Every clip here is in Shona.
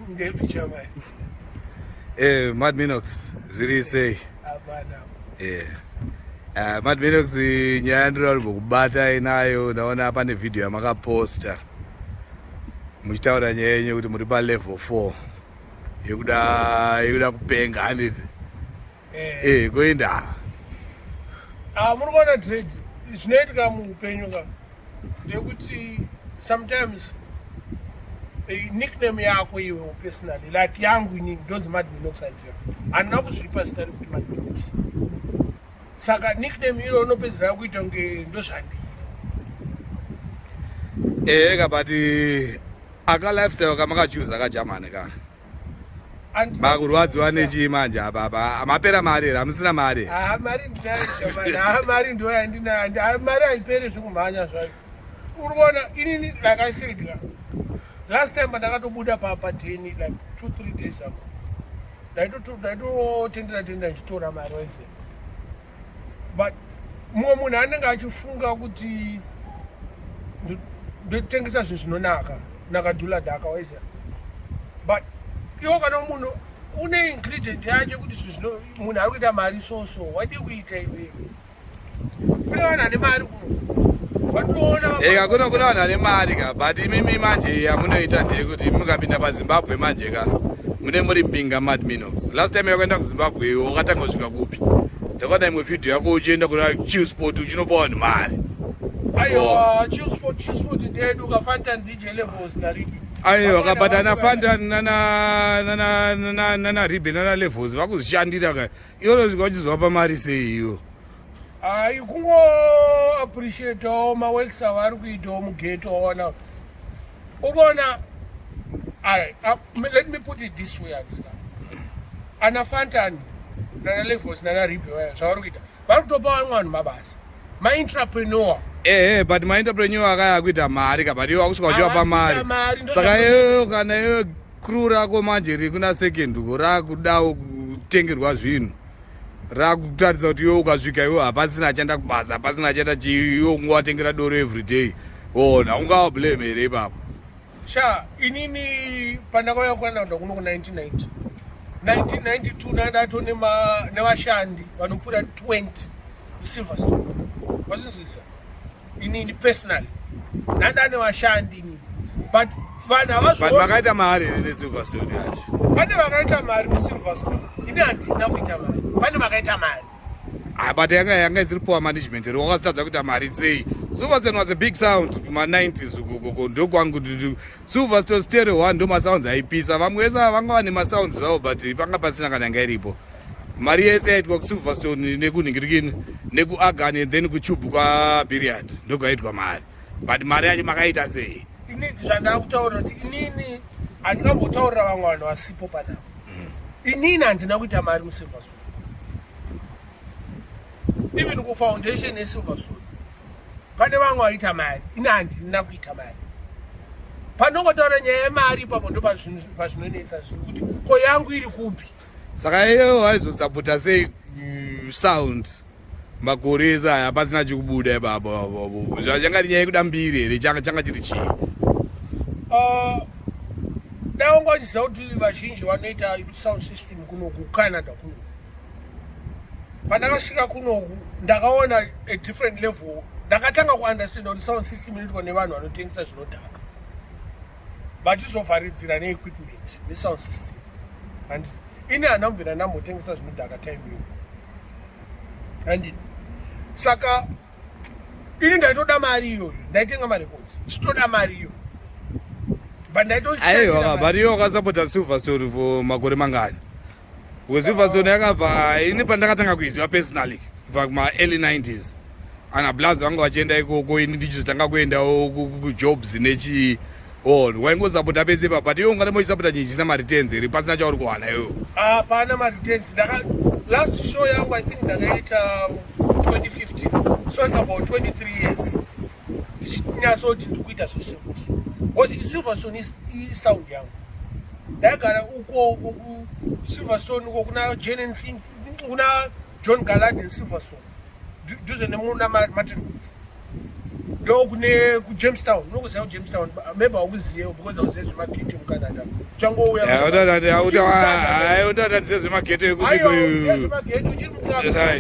Ndepi chamai? Mad Minox, zviri sei? Hapana. Mad Minox, nyaya ndinoda kumbokubata inayo. Ndaona pane video yamakaposta muchitaura nyaya yenyu yekuti muri palevel 4 yekuda kupenga, handiti? Kuenda. Ah, muri kuona trade zvinoitika muupenyu ka, ndekuti sometimes nickname yako iwe personally, like yangu inini ndonzi Mad Minox, andira handina kuzvipa zita rekuti Mad Minox, saka nickname iro unopedzera kuita kunge ndozvandiri. Ka, but aka lifestyle kamakachuza kaJermany ka, makurwadziwa nechii manje apa? Apa mapera mari here? Hamusina mari? Ah, mari ndinayo chamani. Ah, mari ndo yandinayo. Ah, mari haiperi zvekumhanya zvayo. Uri kuona inini, like I said ka, last time pandakatobuda padeni like 2, 3 days ago, ndaitotendera tendera ndichitora mari wese, but mumwe munhu anenge achifunga kuti ndotengesa zvinhu zvinonaka nakadhula dhaka waiziya, but iwo kana munhu une ingredient yacho yekuti zvinhu zvino munhu ari kuita mari soso, wadii kuita iwewe? Kune vanhu vane mari kuno vanotoona. Eka, kuna vanhu vane mari ka, but imimi manje yamunoita ndeyekuti mukapinda paZimbabwe manje ka, mune muri mbinga. Mad Minox, last time yakaenda kuZimbabwe wakatanga kusvika kupi? Ndakaona imwe video yako uchienda kuna Chillspot uchinopa vanhu mari. Aiwa, Chillspot, Chillspot ndedu kaFantan, DJ Levels naRibi. Aiwa, but ana Fantan nana Ribe nana Levels vakuzvishandira ka. Iwe unosvika uchizovapa mari sei iwo? Ai, kungo appreciatewo maworks avari kuitawo mughetto. Waona, unoona, alright, let me put it this way, andika ana Fantan nana Levels nana Ribe vaya, zvavari kuita, vari kutopa vamwe vanhu mabasa, maentrepreneur. Ehe, but maentrepreneur akaya kuita mari ka, but iwe wakusvika uchivapa Havasi mari. kuita mari, Saka iwewe, kana iwe crew rako manje riri kuna second uko, rakudawo kutengerwa zvinhu, rakutaridza kuti iwe ukasvika iwe hapasina achaenda kubasa, hapasina achaenda chii, iwe ungowatengera doro every day, ona ungava blame here ipapo? Sha, inini pandakauya kuCanada kuno ku1990, 1992, nandato nevashandi vanopfuura 20 muSilverstone, wazinzwisa? Inini personally nanda nevashandi inini, but vanhu But havazvioni. Makaita mari here neSilverstone yacho? Pane vakaita mari muSilverstone, ini handina kuita mari. Pane vakaita mari. Ah, but yanga isiri poor management here? Wakazitadza kuita mari sei? Silverstone was a big sound kuma-90s ukokoko. Ndokwangu Silverstone, Stereo One, ndo masounds aipisa. Vamwe vese ava vanga vane masounds zvavo, but panga pasina kana yanga iripo. Mari yese yaitwa kuSilverstone nekunhingirikini nekuAgan and then kuchubhu kwaBiriard, ndokwaitwa mari. But mari yacho makaita sei? Inini zvandakutaura kuti inini handingambotaurira vamwe vanhu vasipo panapa. Inini handina kuita mari muSilverstone. Even kufoundation yeSilverstone pane vamwe vaita mari, ini handina kuita mari. Panongotaura nyaya yemari ipapo, ndo pazvinonetsa zviri kuti ko yangu iri kupi? Saka iyeyo waizosapota sei sound makore ese aya pasina chikubuda ipapo? Zvachanga nyaya yekuda mbiri here? Changa chiri chii? Dai wanga uchiziva kuti vazhinji vanoita sound system kunoku Canada kuno. Pandakasvika kunoku ndakaona a different level. Ndakatanga kuunderstanda kuti sound system inoitwa nevanhu vanotengesa zvinodhaka, vachizovharidzira neequipment nesound system. Handiti ini handina kubvira ndambotengesa zvinodhaka time iyo, handiti? Saka ini ndaitoda mari iyoyo, ndaitenga marecords ndichitoda mari iyoyo, but Aiwa, but iwe wakasapota Silverstone for makore mangani? Because Silverstone yakabva, ini pandakatanga kuiziva personally kubva kuma-early 90s, ana blaz vanga vachienda ikoko, ini ndichizotanga kuendawo kujobs nechi on waingosapota pese ipapo. But iwe ungaramba uchisapota chinhu chisina mareturns here, pasina chauri kuwana iwewo? Hapana mareturns. Ndaka last show yangu, I think ndakaita 2015, so it's about 23 years ndichinyatsoti ndiri kuita zveSilverstone, because Silverstone isound yangu. Ndaigara uko kuSilverstone uko kuna Jane, kuna John Galad in Silverstone, dhuze nemuna Martin. Ndokune kuJamestown, unokuziva kuJamestown, maybe haukuzive because hauzive zvemageti muCanada. Uchangouya. Unotatadze zvemageti ekuaiwa zvemageti uchiri mutsaka.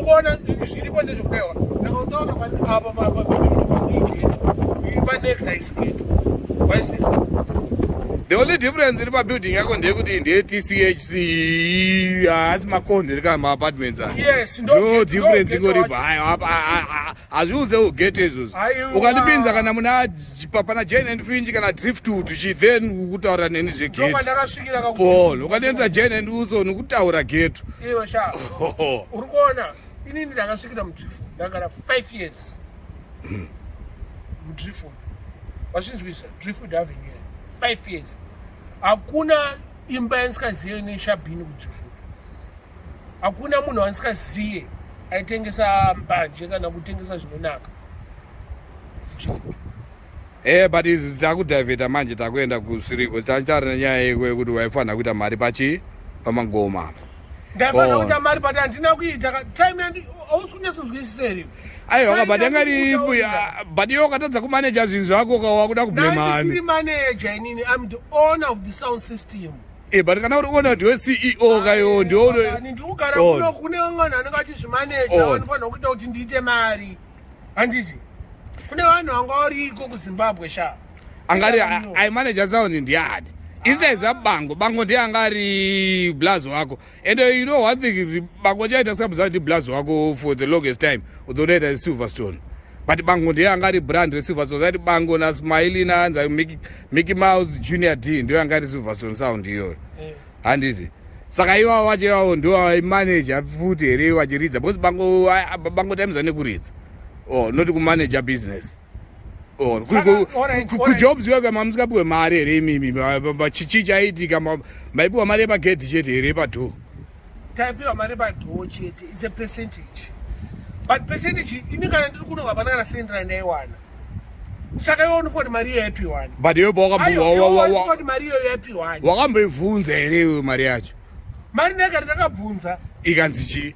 Ukaona zviripo ndezvekudaiwa. Ndakautaura apa pa pa gate. Pa next haisi gate. Waise. The only difference iri pabuilding yako ndeyekuti ndeye TCHC haasi makonde kana maapartments aya. Yes, ndo difference ingoripo. Hazviunze ugete izvozvo. Ukandipinza kana muna pana Jane and Finch kana Driftwood chi then ukutaura neni zvegate. Ndakasvikira ka. Paul, ukandiendesa Jane and Wilson ukutaura gate. Iwe sha. Uri kuona inini ndakasvikira muDriftwood. Ndakagara 5 years. MuDriftwood. Wazvinzwisa? Driftwood Avenue. 5 years. Hakuna imba yandisikazive ine shabhini kuDriftwood. Hakuna munhu wandisikazive aitengesa mbanje kana kutengesa zvinonaka. Eh, but izvi takudivheta manje takuenda kusiriko tachitaura nenyaya yeko yekuti waifanira kuita mari pachi pamangoma apa. Ndaifanira kuita mari but handina kuita time yandi hausi kunyatsonzwisisa here? Aiwa but yanga iri but iwe ukatadza kumanager zvinhu zvako wakuda kublame ani? Ndiri manager inini, I'm the owner of the sound system. Eh, but kana uri owner ndiwe CEO kayo ndiwe ndiri kugara kuno kune vamwe vanhu vanenge vachizvimanager vanofanira kuita kuti ndiite mari. Handiti kune vanhu vanga variko kuZimbabwe sha. Angari aimanager sound ndiani? Isaiza bango bango ndiye anga ari blazo wako and you know one thing bango chaita sikamuziva kuti blazo wako for the longest time although unoita Silverstone but bango ndiye anga ari brand reSilverstone zati bango naSmiley naanza Mickey Mouse Junior D ndiyo anga ari Silverstone sound iyoyo handiti saka iwavo vacho ivavo ndivo vaimanager futi here vachiridza because bango bango times nekuridza oh not kumanager business oh kujobs yoga mamusikapiwe mari here imimi chichi chaiitika maipiwa mari yepagedhi chete here yepadhoo taipiwa mari yepadhoo chete it's a percentage but percentage ini kana ndiri kuno hapana kana sendi randaiwana saka iwe unofunga kuti mari iyo yaipiwani but iwe pawakambokuti mari iyoyo yaipiwani wakamboibvunza here iwe mari yacho mari ndakati ndakabvunza ikanzi chii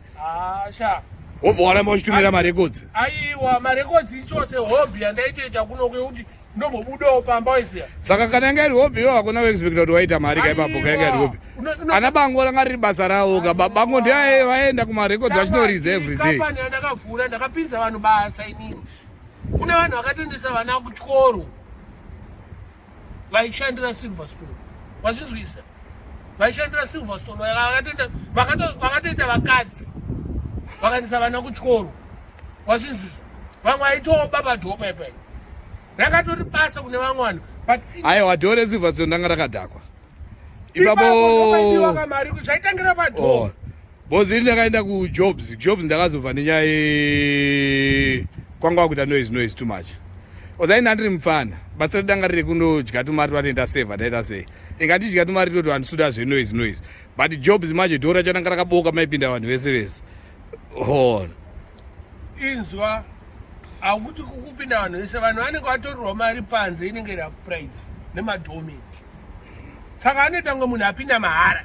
asha wobva waramba uchitumira marekodzi aiwa marekodzi ichose hobby yandaitoita kuno kwekuti ndombobudawo pamba waiziya saka kana yanga iri hobby iwe hakuna kuexpecta kuti waita mari ka ipapo ka yanga iri hobby ana bango ranga riri basa ravo ka bango ndiye vaenda kumarekodzi vachinoridza everyday kampani yandakavhura ndakapinza vanhu basa inini kune vanhu vakatendesa vana kuchikoro vaishandira Silverstone wazvinzwisa vaishandira Silverstone vakatoita vakadzi vakaendesa vana kuchikoro wazvinzwisa vamwe vaitoba padhoo paipai rakatori basa kune vamwe vanhu but aiwa dhoo reSilverstone ranga rakadhakwa ipapo zvaitangira padhoo Bozi ini ndakaenda kujobs jobs ndakazobva nenyaya kwanga wakuita noise noise too much oza ini andiri mupfana basa redanga riri kundodya tumari twatoenda seva taita sei inga ndidya tumari toto handisuda zvenoise noise but jobs manje dhora chananga rakaboka maipinda vanhu vese vese hon inzwa akuti kukupinda vanhu vese vanhu vanenge vatorerwa mari panze inenge iri price nemadomi saka anoita kunge munhu apinda mahara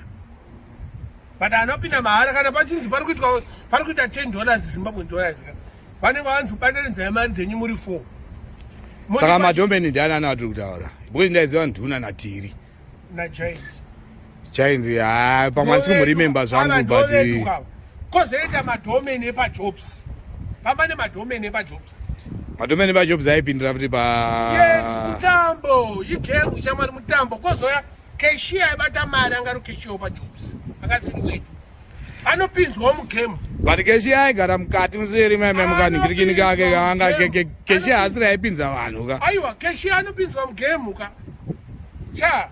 but anopinda mahara kana pachinzi pari kuitwa pari kuita 10 dollars Zimbabwe dollars ka vanenge vanzi batanidzai mari dzenyu muri 4 saka madomeni ndiani ana atiri kutaura because ndaiziva nduna natiri nagiant giant ha pamwe andisi kumuremember zvangu but kozoita madomeni epajobs pamba nemadomeni epajobs madomeni epajobs aipindira futi pa yes mutambo igame shamwari mutambo kozoya Cashier aibata mari anga ari cashier wepajobs akasiri wedu anopinzwawo mugame but cashier aigara mukati museri maime mukanhikirikini kake anga cashier asiri aipinza vanhu ka aiwa cashier anopinzwa mugame ka cha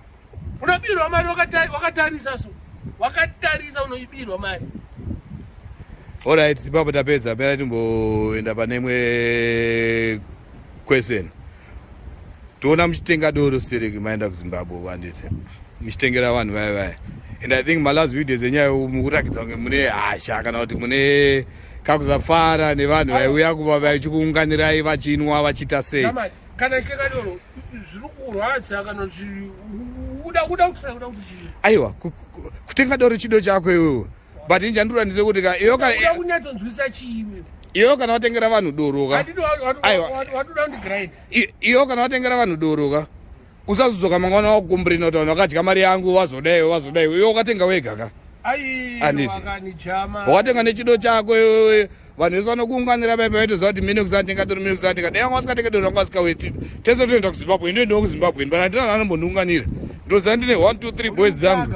unobirwa mari wakatarisa so wakatarisa unoibirwa mari Alright, ipapo tapedza pera timboenda pane imwe question. Toona muchitenga doro stereki maenda kuZimbabwe kwanditi muchitengera vanhu vaya vaya and I think malast videos enyaya mukurakidza kunge mune hasha kana kuti mune kakusafara nevanhu vaiuya kuva vachikuunganirai vachinwa vachiita sei. Kana chitenga doro zviri kurwadza kana uda kuda kuti kuda kuti chii? Aiwa kutenga doro chido chako iwewe but injandura ndizekuti ka iyo ka kunyatsonzwisa chii iwewe? Iwe kana watengera vanhu doro ka, iwe kana watengera vanhu doro ka, usazodzoka mangwana wakukomburina kuti vanhu vakadya mari yangu, vazodaiwo vazodaiwo. Iwe wakatenga wega ka, anditi wakatenga nechido chako iwewe. Vanhu vese vanokuunganira paipa vaitoziva kuti mine kusatenga doro, mine kusatenga. Dai vanga vasikatenga doro, vanga vasikaweti. Tese toenda kuZimbabwe, ndoendawo kuZimbabwe, but handina vanhu vanombondiunganira. Ndoziva ndine 1 2 3 boys dzangu.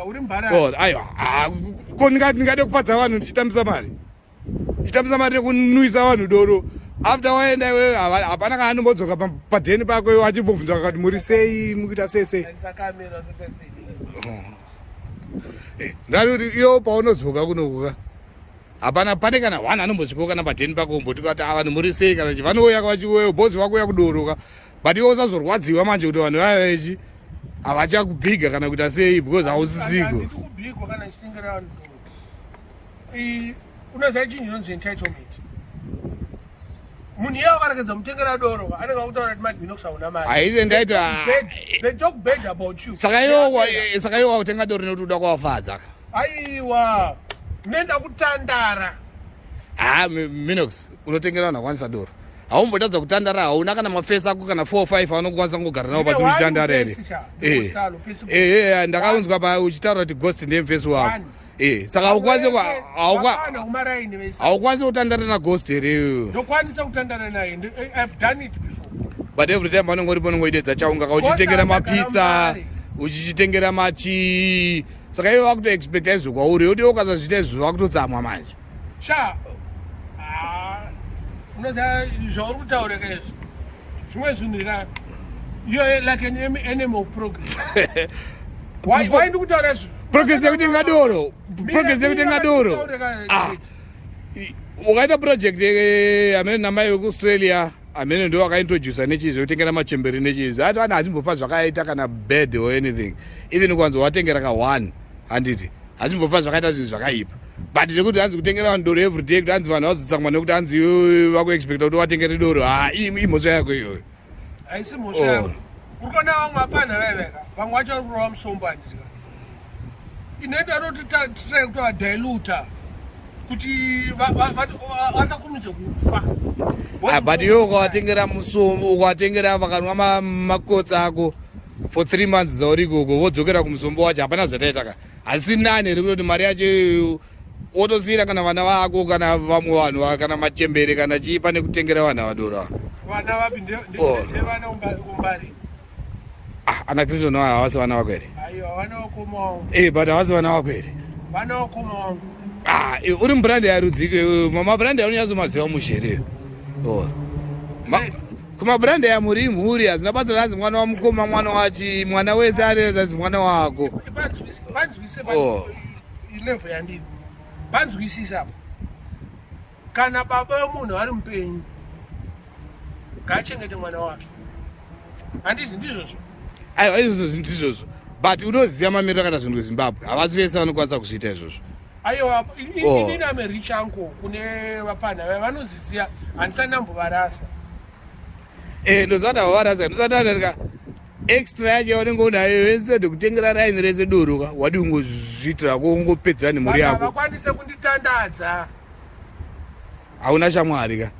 Aiwa, ko ndingade kufadza vanhu ndichitambisa mari, ndichitambisa mari nekunwisa vanhu doro? After waenda iwewe, hapana kana anombodzoka padheni pako iwe achimbobvunza kati muri sei, mukuita sei sei. Ndari kuti iyo paunodzoka kunokuka, hapana pane kana one anombosvikawo kana padheni pako umboti kati vanhu muri sei kana chi. Vanouya vachiuya bhozi vakuuya kudoroka, but iwe usazorwadziwa manje kuti vanhu vaya vechi havachakubhiga kana kuita sei, because hausisiko. Unoziva chinhu chinonzi entitlement? Munhu iye wakaregedza mutengera doro, anenge akutaura kuti Madminox hauna mari. Haize ndaita. They talk bad about you. Saka iwo wakutenga doro nekuti uda kuwafadza? Aiwa, nenda kutandara. Ha, Minox, unotengera vanhu vakwanisa doro, haumbotadza kutandara. Hauna kana mafesi ako kana 4 5 anokwanisa kungogara navo pasi muchitandara here? Ehe, ndakaunzwa pa uchitaura kuti Ghost ndiye mufesi wako. Saka haukwanisi kutandara naGhost here? Ndokwanisa kutandara naye. I've done it before. But every time vanenge uripo unongoidedza chaunga ka, uchitengera mapizza, uchichitengera machi. Saka iwe vakutoexpecta izvo kwauri, yoti iwe ukasazviita izvo vakutotsamwa manje. Sha, unoziva zvauri kutaura kaizvi, zvimwe zvinhu ka, you're like an enemy of progress. Why ndikutaura izvi? Progress yekutenga doro, progress yekutenga doro. Ah, ukaita project amene namai vekuAustralia amene ndo vakaintrodusa nechii zvekutengera machemberi nechii, ati vanhu hazvimbofa zvakaita kana bad or anything. Even kwanzi watengera ka one, handiti hazvimbofa zvakaita zvinhu zvakaipa. But zvekuti hanzi kutengera vanhu doro every day, kuti hanzi vanhu vazotsamwa nekuti hanzi vakuexpecta kuti watengere doro, ha, imhosva yako iyoyo. Haisi mhosva yangu. Uri kuona vamwe hapana vaiveka, vamwe vacho vari kurova musombo, handiti? Inoita roti try kutovadiluta kuti vasakurumidze kufa. Ah, but iwe ukawatengera musombo, ukawatengera vakanwa makotsi ako for 3 months dzauri ikoko, vodzokera kumusombo wacho, hapana zvataita ka. Hasi nani here kutoti mari yacho iyoyo wotosiyira kana vana vako kana vamwe vanhu kana machembere kana chii, pane kutengera vanhu avadoro ava? Vana vapi? Ndevana umbari? Ah, ana Clinton ava havasi vana vako here? Aiwa, vana vakoma wangu. But havasi vana vako here? Vana vakoma wangu. Ah, uri mubrand yarudziko? Mabrand aunonyatsomaziva mushe here? Oh. Kumabrand yamuri imhuri, hazvina basa ranzi mwana wamukoma, mwana wachi, mwana wese ari anzi mwana wako. Banzwise level yandiri, banzwisisa apa. Kana baba vemunhu ari mupenyu, ngaachengete mwana wake, handizvi? Ndizvozvo. Aiwa, izvozvo ndizvozvo, but unoziva mamiriro akaita zvinhu kuZimbabwe, havasi vese vanokwanisa kuzviita izvozvo. Aiwa, inini am a rich uncle kune vapfana vaya, vanoziziya, handisati ndambovarasa. Ndoziva kuti havavarasa. Ndosati ndatika extra yacho yaunenge unayo, instead kutengera raini rese doro ka, wadi ungozviitira ungopedzera nemhuri yako. Havakwanise kunditandadza. Hauna shamwari ka?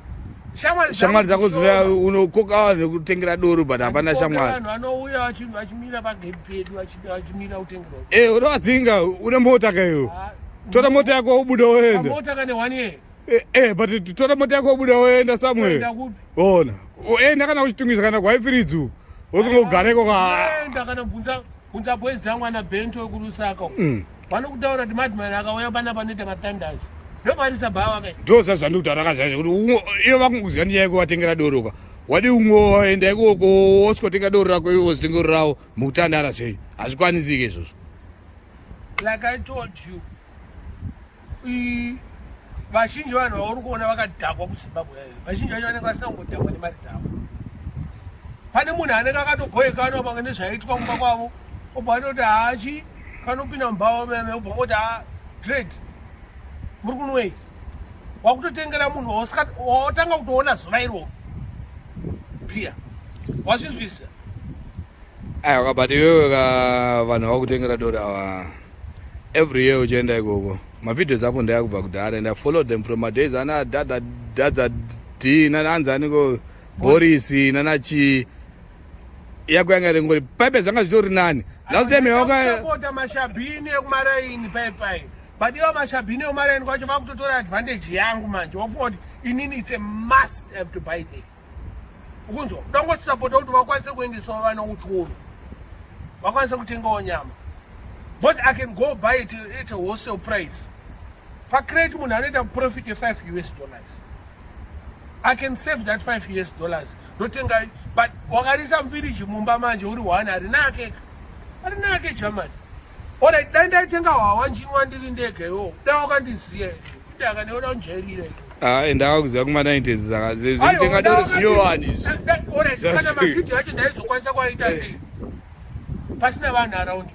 Shamwari. Shamwari dzako dzinoya, unokoka vanhu nekutengera doro, but hapana shamwari. Vanhu vanouya vachimira pagate pedu, vachimira kutengerwa. Unovadzinga. Une mota ka iwe? Tora mota yako ubuda uende. Mota kane one year. But tora mota yako ubuda uenda somewhere. Kuenda kupi? Ona, enda kana uchitungiza kana kwaIfiridzi uku, wozongogareko ka. Enda kana bvunza, bvunza boys dzangu ana Bento ekuLusaka. Vanokutaura kuti Madman akauya pana panoita matanders, ndovarisa bhawa kai. Ndo zvazvandikutaura ka zvacho, kuti ivo vakungoziva ndinyaya yekuvatengera doro ka. Wadi ungoenda ikoko wosikotenga doro rako, ivo vozitengero ravo, mukutandara zvenyu. Hazvikwanisiki izvozvo. Like I told you, vazhinji vanhu vauri kuona vakadhakwa kuZimbabwe yayo, vazhinji vacho vanenge vasina kungodhakwa nemari dzavo. Pane munhu anenge akatobhoekana pamwe nezvaiitwa kumba kwavo, obva atoti hachi kanopinda mubhawa meme, obva ngoti, "Ha, dread, muri kunwei?" Wakutotengera munhu wawatanga kutoona zuva iroro bhiya. Wazvinzwisisa? Aiwa, but iwewe ka, vanhu vakutengera doro ava every year uchienda ikoko. Mavideos ako ndayakubva kudhara and I followed them from my days ana dada dadza D nana anzi aniko Boris nana chi yako yanga iri ngori paipe zvanga zvitori nani last time yawaka mashabhini ekumaraini paipai but ivo mashabhini ekumaraini kwacho vakutotora advantage yangu manje wafunga kuti inini it's a must have to buy there. Ukunzwa ndangosapota kuti vakwanise kuendesawo vana kuchikoro, vakwanise kutengawo nyama, but I can go buy it at a wholesale price. Pacrate munhu anoita profit ye5 US dollars. I can save that 5 US dollars ndotenga, but wakarisa mupiriji mumba manje uri one harinake, harinake Germany. Alright, dai ndaitenga hwawa njinwa ndiri ndega iwowo, dai wakandiziya ndakaneoda kunjairira. Ah, ende akakuziva kuma 90s saka zvekutenga doro zvinyowani izvi. Kana mavhidhiyo acho ndaizokwanisa kuaita sei pasina vanhu around me?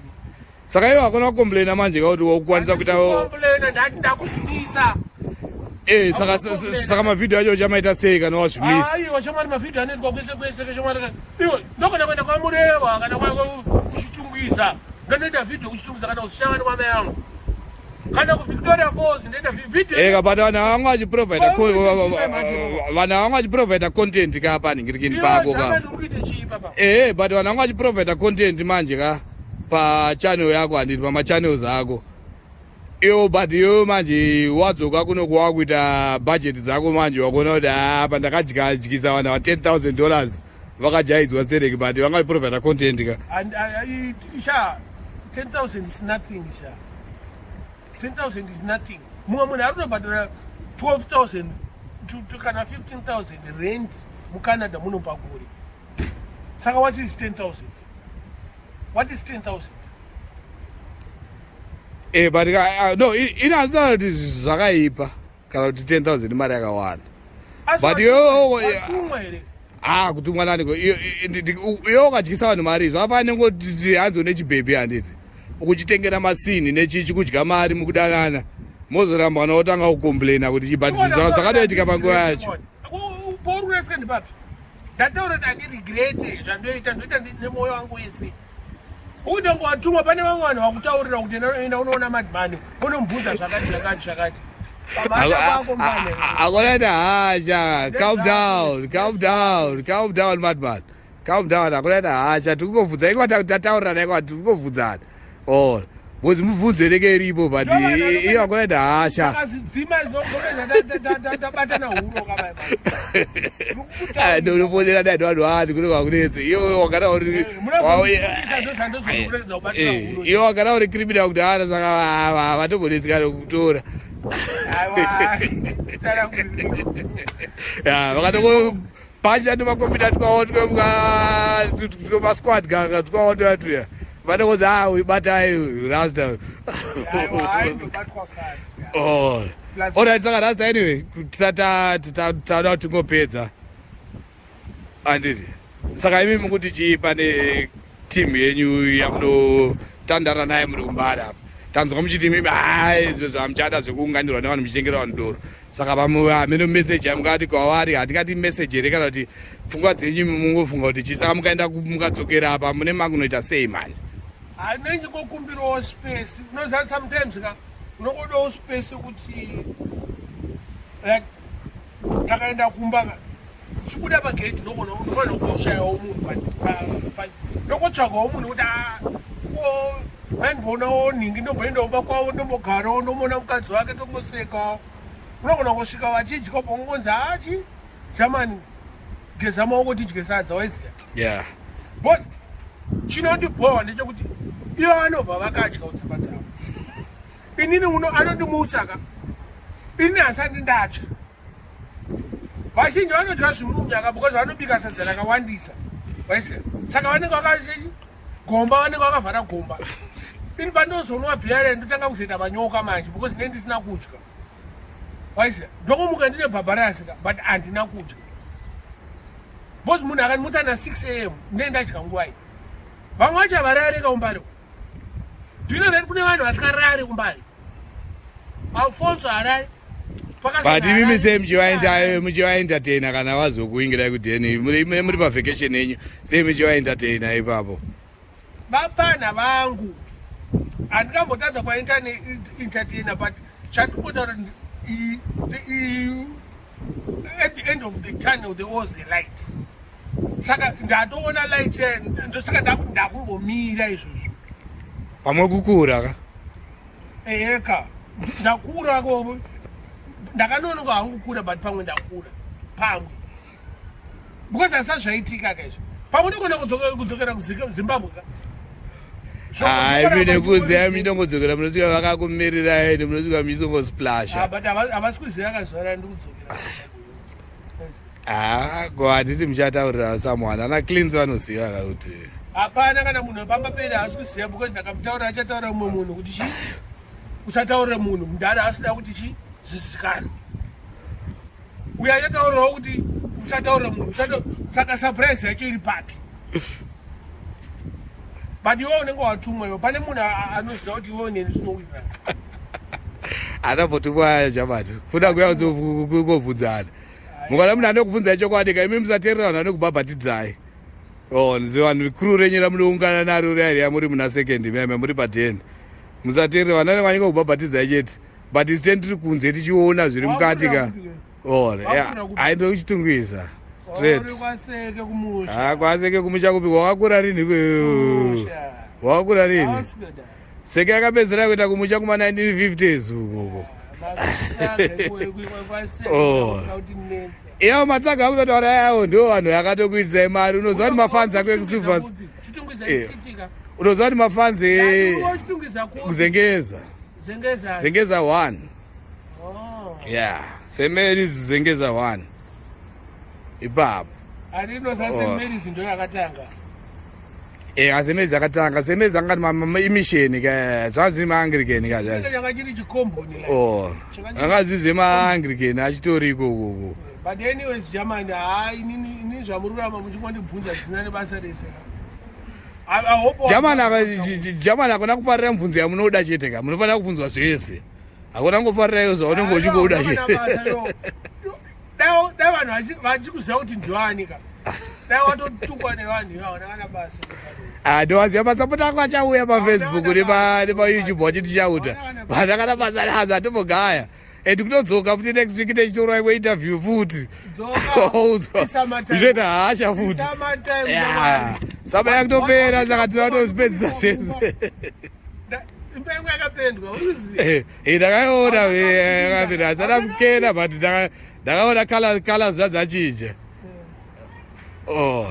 Saka ivo hakuna kucomplaina manje ka kuti wakukwanisa kuita complaina, ndati ndakuzvimisa. Eh, saka saka mavhidhiyo acho uchamaita sei kana wazvimisa? Aiwa shamwari, mavhidhiyo anoitwa kwese kwese shamwari. Iwe ndogona kuenda kwaMurewa kana kuChitungwiza, ndonoita vhidhiyo kuChitungwiza kana kuZvishavane kwamai angu kana kuVictoria Falls, ndoita vhidhiyo. Eka, but vanhu vanga vachiprovida, vanhu vanga vachiprovida content ka panhingirikini pako ka. Ehe, but vanhu vanga vachiprovida content manje ka pachannel yako, handiti, pamachannels ako iwo. But iwe manje wadzoka kuno kuwakuita budget dzako manje, wakuona kuti apa ndakadyadyisa vanhu va $10,000 vakajaidzwa tsereki, but vanga vachiprovida content ka. And sha, 10,000 is nothing sha, 10,000 is nothing. Mumwe munhu ari kutobhadhara 12,000 to kana 15,000 rent muCanada muno pagore. Saka what is 10,000? What is 10,000? Eh, but no, inazana kuti zvakaipa kana kuti 10,000 imari yakawanda, but iwe Watumwa here? Ah, kutumwa naniko? Iwe ukadyisa vanhu mari, zvakafanana nengoti hanzi une chibhebhi, handiti, ukuchitengera masini nechichi, kudya mari mukudanana, mozoramba kana wotanga kucomplaina kuti but zvakatoitika panguva yacho. Pauri kuresika ndipapi? Ndataura kuti handiregrete zvandoita, ndoita nemwoyo wangu wese. Ukuti watumwa, pane vamwe vanhu vakutaurira kuti enda unoona Madman, unomubvunza zvakati zvakati zvakati. Pamhata pako mbane. Akonaita hasha. Calm down, calm down, calm down, Madman, calm down. Akonaita hasha, tikungobvunza ikwa, tataurirana ikwa, tikungobvunzana or because mubvunzo inenge iripo, but iyo akonaita hasha. Takazidzima tabatana huro kama. Ndinofonera dai vanhu vani kune kwakunetse. Iwe wakada uri iwe wakada uri criminal kuti ana, saka vatombonetsekana kutora. Vakatongo pacha tumakombiyuta twawo, tumasquad ganga twawo tuya tuya, vanongozi a uibatai rasta. Oh. Alright, saka rasta, anyway, tisati tada kuti tingopedza, handiti, saka imi mukuti chii pane team yenyu yamunotandara naye muri kuMbare apa? Tanzwa muchiti imimi ha, izvo zvamuchada zvekuunganirwa nevanhu muchitengera vanhu doro. Saka vamwe hamene meseji yamungati kwavari, hatingati meseji here kana kuti pfungwa dzenyu imi mungofunga kuti chii? Saka mukaenda mukadzokera apa mune makunoita sei manje? Hanenji kokumbirawo space. Unoziva, sometimes ka unongodawo space kuti like ndakaenda kumba ka, ndichibuda pagate ndogona unofanira kungoshayawo munhu, but ndokotsvagawo munhu kuti ah, ko vaimbonawo nhingi, ndomboendawo kumba kwavo, ndombogarawo, ndomboona mukadzi wake, tongosekawo. Unogona kusvika vachidya, ubongonzi hachi Germany, geza maoko tidye sadza, waiziya. Boss, chinondibhowa ndechekuti ivo vanobva vakadya utsamba dzavo, inini uno anondimutsa ka, inini hasati ndatya. Vazhinji vanodya zvimunyaka because vanobika sadza rakawandisa, waisiya. Saka vanenge vakachi gomba, vanenge vakavhara gomba. Ini pandozonwa bhiya ndotanga kuzoita manyoka manje because ndinenge ndisina kudya, waisiya. Ndokomuka ndine bhabharasi ka, but handina kudya because munhu akandimutsa na 6 am, ndinenge ndadya nguvai? Vamwe vacho havarare kaumbari. Do you know that kune vanhu vasikarari kuMbare? Alfonso harari. But imimi sei muchivaentertaina kana vazokuingirai kudheni, muri pavacation yenyu, sei muchivaentertaina ipapo? Vapana vangu handingambotadza kuvaentertaina, but Chandikotaura, at the end of the tunnel there was a light. Saka ndatoona light, ndosaka ndakuti ndakumbomira izvozvo. Pamwe kukura ka. Eka, ndakura ko, ndakanonoka hangu kukura, but pamwe ndakura pamwe because asa zvaitika ka izvo, pamwe ndogona kudzokera kuZimbabwe ka. Hayi, mine kuziya mitongodzokera, munosvika vakakumirirai ende munosvika muchisongosplasha. Ah, but havasi kuziva kazuva randiri kudzokera. Ah, ko handiti muchataurira someone, ana cleans vanoziva ka kuti? Hapana kana munhu pamba pedu haasi kuziva, because ndakamutaurira achataura mumwe munhu kuti chi usataurire munhu mudhara, asida kuti chi zvizikanwe. Uyo achataurirawo kuti usataurire munhu. Saka surprise yacho iri papi? But iwe unenge watumwa iwe, pane munhu anoziva kuti iwe neni zvinowirirana. Anambotumwa jamati kuda kuya kungobvunzana, mukana munhu anokubvunzai chokwadi ka. Imi musateerera vanhu vanokubhabhatidzai. Oh, vanhu crew renyu ramunoungana naro riya riya, muri muna second meme muri paden, musateerera vanhu vanenge vachingokubhabhatidzai chete, but isu teni tiri kunze tichiona zviri mukati ka. Oh, aindo kuChitungwiza straight. Uri kwaSeke kumusha. Ah, kwaSeke kumusha kupi? Wakakura rini? Wakakura rini? Hausikuda. Seke yakapedzera kuita kumusha kuma 1950s ukoko. Oh. Iyawo matsaga akutotaura yawo ndo vanhu yakatokuitisai mari. Unoziva kuti mafans ako ekuSilver, unoziva kuti mafans kuZengeza, Zengeza 1, yeah, St Mary's Zengeza 1 ipapo. Andinoza St Mary's ndo yakatanga. St Mary's yakatanga. St Mary's anga imisheni ka, zvanzi maAnglican ka. Changa chiri chikomboni. Oh, anga zviri zvemaAnglican achitori ikokoko. But anyways, Germany, hai, inini zvamururama muchingondibvunza zvisina nebasa rese. I hope Germany hakuna kufarira mubvunzo yamunoda chete ka, munofanira kubvunzwa zvese, hakuna kungofarira iyo zvaunenge uchingoda chete. Dai vanhu vachikuziva kuti ndiwani ka, dai watotukwa nevanhu ivo, hauna kana basa. Ah, ndowaziva masapota ako achauya paFacebook nepaYouTube vachiti chauta vana kana basa nazo atombogaya, and kutodzoka futi next week techitorwa imwe interview futi, oudzwa zvichoita hasha futi. Summer yakutopera, saka tinatozvipedzisa zvese. Imba yangu yakapendwa, uziva? Ndakaiona yakapenda, hasana kukena, but ndakaona colors dzadzachinja. Oh,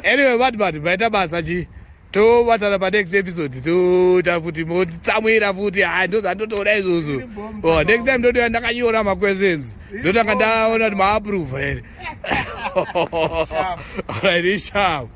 anyway, but maita basa chi, tobatana panext episode, toita futi motsamwira futi. Hai, ndozvandotoda izvozvo. Oh, next time ndotoya ndakanyora maquestions, ndotanga ndaona kuti maapprove here. Alright, isharp.